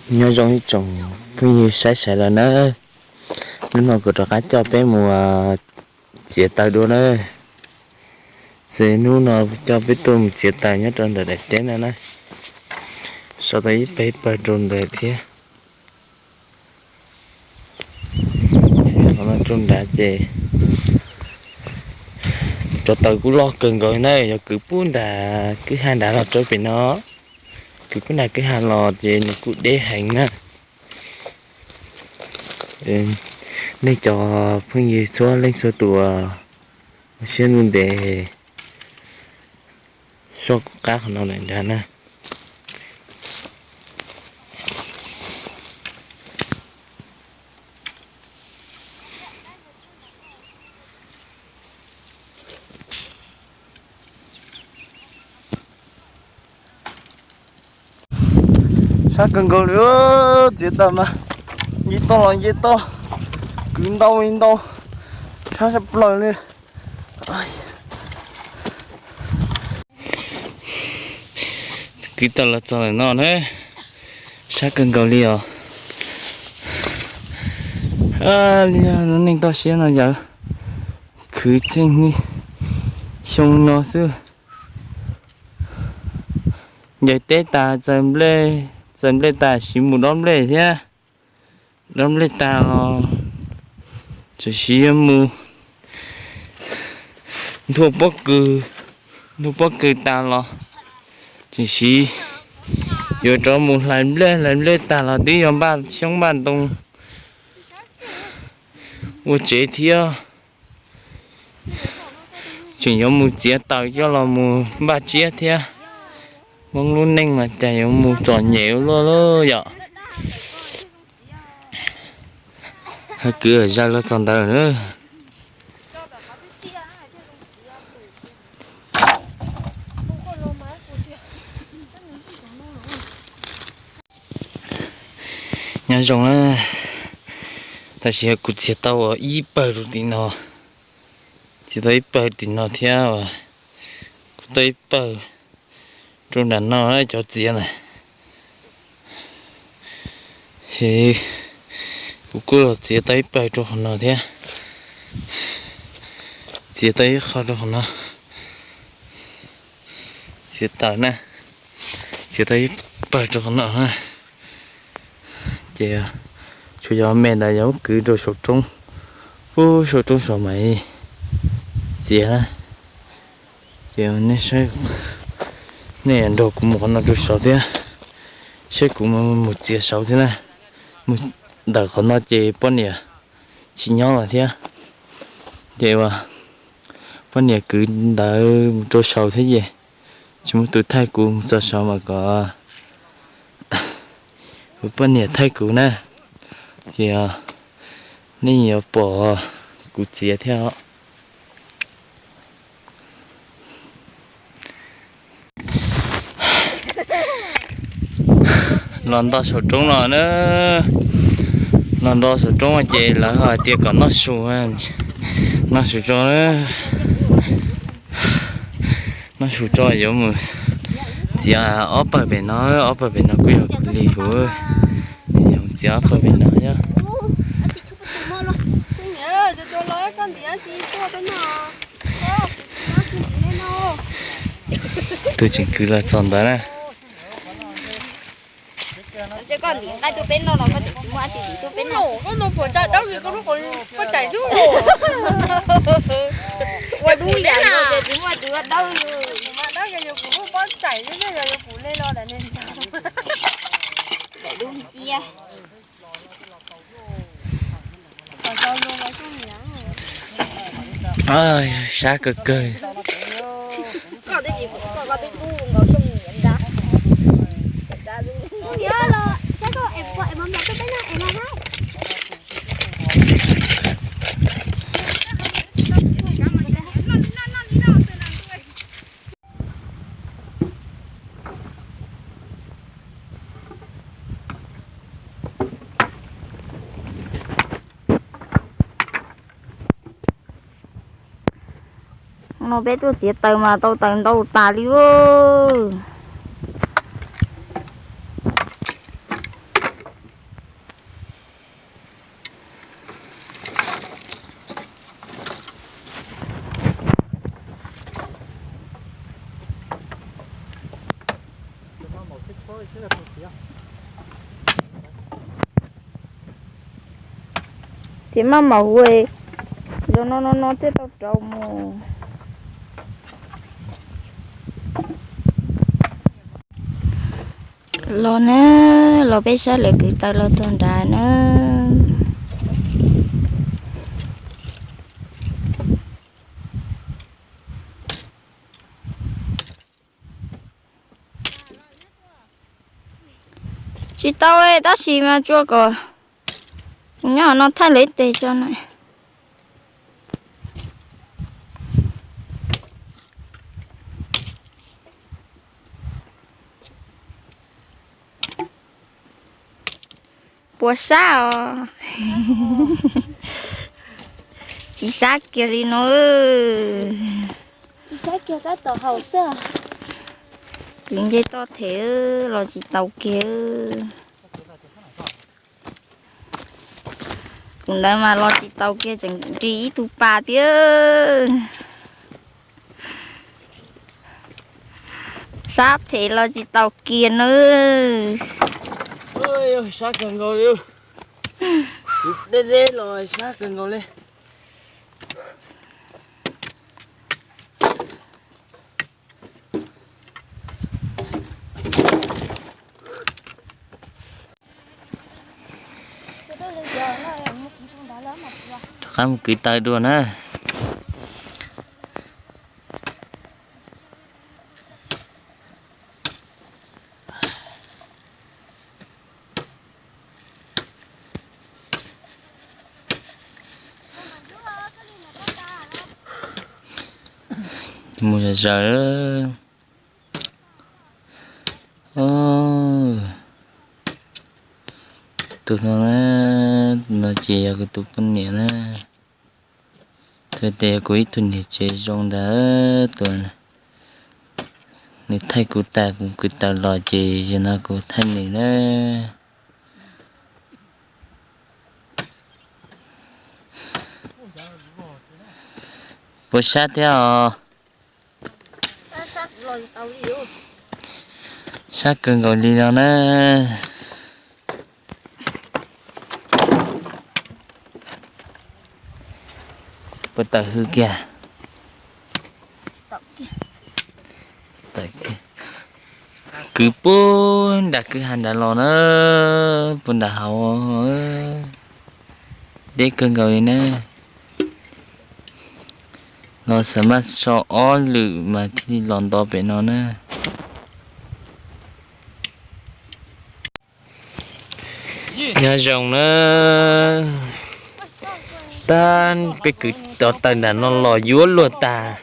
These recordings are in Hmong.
Nyob zoo ib tsoom phooj ywg saib sawv daws na, hnub no kuv rov qab coj peb mus txiav taws dua na. Ces hnub no coj peb tuaj mus txiav taws nyob rau ntawm daim teb no na, sau tau ib pawg ib pawg rau ntawd thiab. Ces qhov no rau nrad ces cov taws kuj loj kawg nkaus na, yog kwv puag nram kwj ha nrad los rau pem no, kwv puag nram kwj ha los ces nws kuj deb heev na. Nej cov phooj ywg txhua leej txhua tus uas siab ntuj ntev soj kuv qab qhov no lawm ntag na. Sab kawg nkaus li, txiav taws mas nce toj los nce toj, kwv ntau li ntau, sab sab plaws li. Kwv taws los txog ntawm no na, sab kawg nkaus li os. Li lub neej toj siab no yawg, khwv txheej xyoo no xwb. Ncaws teb tas txaws nplej, txaws nplej tas siv mus dob nplej thiab. Dob nplej tas los tseem siv yuav mus nthua pob kws, nthua pob kws tas los tseem siv yuav rov mus hlais nplej, hlais nplej tas los twb yuav npaj xyoob npaj ntoo ua tsev thiab. Tseem yuav mus txiav taws coj los mus npaj tsiab thiab. Hmoob lub neej mas cas yuav mus txom nyem ua luaj lauj yom. Hais kwv zaws los txog ntawd na. Nyob zoo na, tab sis kuv txiav tau ib pawg rau tim no, txiav tau ib pawg tim no thiab, kuv tau ib pawg rau nram no cov txiav na. Ces kuv kuj los txiav tau ib pawg rau qhov no thiab, txiav tau ib qho rau qhov no, txiav tawm na, txiav tau ib pawg rau qhov no na. Ces tsuas yog me ntawd yog kwv rau saum roob, ub saum roob saum mas txiav na. Ces nej saib, nej nrog kuv mus qhov no rau saud thiab, saib kuv mus txiav saud thiab na. Mus ntawm qhov no ces poj niam tsis nyob lawm thiab, ces poj niam kwv ntawd mus rau saud thiab ces tsis muaj tus thaij kuv mus txog saud mas kom kuv poj niam thaij kuv na. Ces nej yuav pom kuv txiav thiab os. Los nto saum roob no na, los nto saum roob ces lawv hais tias kom noj su, noj su tso, noj su tso yuav mus txiav ob pawg pem no, ob pawg pem no kuj yog kuv li kuv, yog txiav ob pawg pem no yog. Tus tseem kwv los txog ntawd na. Sab kawg kawg. No peb tuaj txiav taws mas tau taws ntau tas li. Txiv maj mam hu, zaum no no no thiaj tau rau mus. Los na, los peb saib lawv kwv taws los txog nrad na. Tsis tau, tab sis mas tsuas kom nyob no thaij lawv ib teg tso na. Puas sab os? Tsis sab kiag li no. Tsis sab kiag, tab tom haus xwb. Kwv nce toj them los tsis tau kiag. Tus ntawd mas los tsis tau kiag, tseem ris ib tug pas tiag. Sab them los tsis tau kiag na. Sab kawg nkaus li. Deb deb los sab kawg nkaus li. Rov qab mus kwv taws dua na. Mus zom zaws. Tus no na, no ces yog kuv tus poj niam na. Tus tias yog kuv ib tug niam tsev zoo ntag. Tus, nws thaij kuv tas kuv kwv taws los ces zaum no kuv thaij nws na. Puas sab thiab os? Sab kawg nkaus li no na. Puas tawm hws kiag? Kwv puag nram kwj ha nrad los na, puag nram hauv. Deb kawg nkaus li na. Los xav maj so ob lwm mas thiaj li los nto pem no na. Nyob zoo na, tab peb kwv tau taws nram no los yuav luag tag.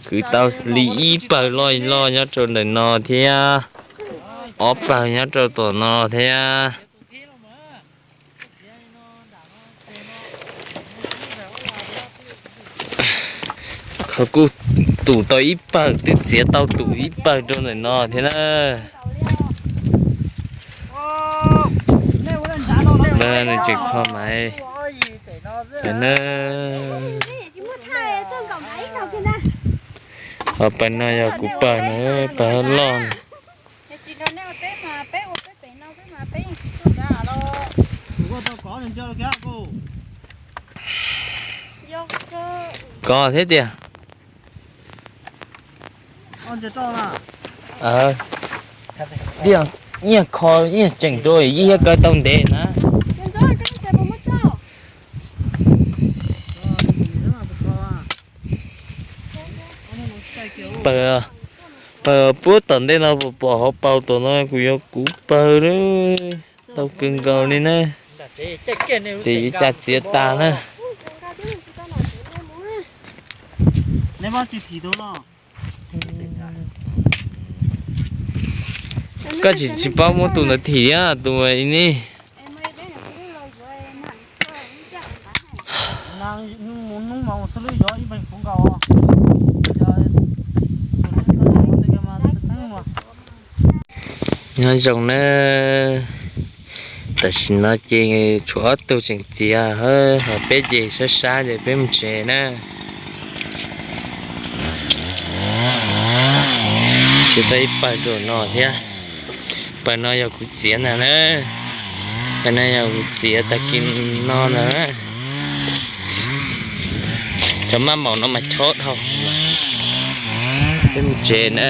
Kwv tau xws li ib pawg loj loj nyob rau ntawm no thiab, ob pawg nyob rau tom no thiab. Qhov kuj tum tau ib pawg, twb txiav tau tum ib pawg rau ntawm no thiab na. Nws tseem kho maiv na. Ho pawg no yog kuv pawg na, pawg loj. Kov thiab tiag. Nyiaj kho nyiaj tseem rau ib hiab kaw tau ntev na. Pawg, pawg puag tom ntej no pom hauv paus tom no kuj yog kuv pawg lawm. Tau kawg nkaus li na. Ces yuav ua cas txiav tas na. Koj tsis, tsis paub muab tus ntawd thim thiab tus ne. Nyob zoo na, tam sim no ces tshuav ob tug tseem txiav, ho peb ces sab sab ces peb mus tsev na. Txiav tau ib pawg rau no thiab. Pawg no yog kuv txiav ntag na. Pawg no yog kuv txiav tag kis no ntag na. Cov maj maum no mas chob dhau. Peb mus tsev na.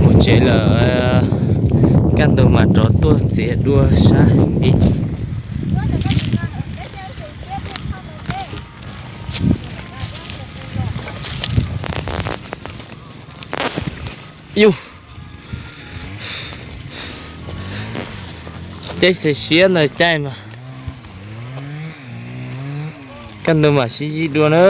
Mus tsev lawm, kaj ntug mas rov tuaj txiav dua sab heev li. Yus, caij xis siab ntawd caij mas kaj ntug mam sib ntsib dua na.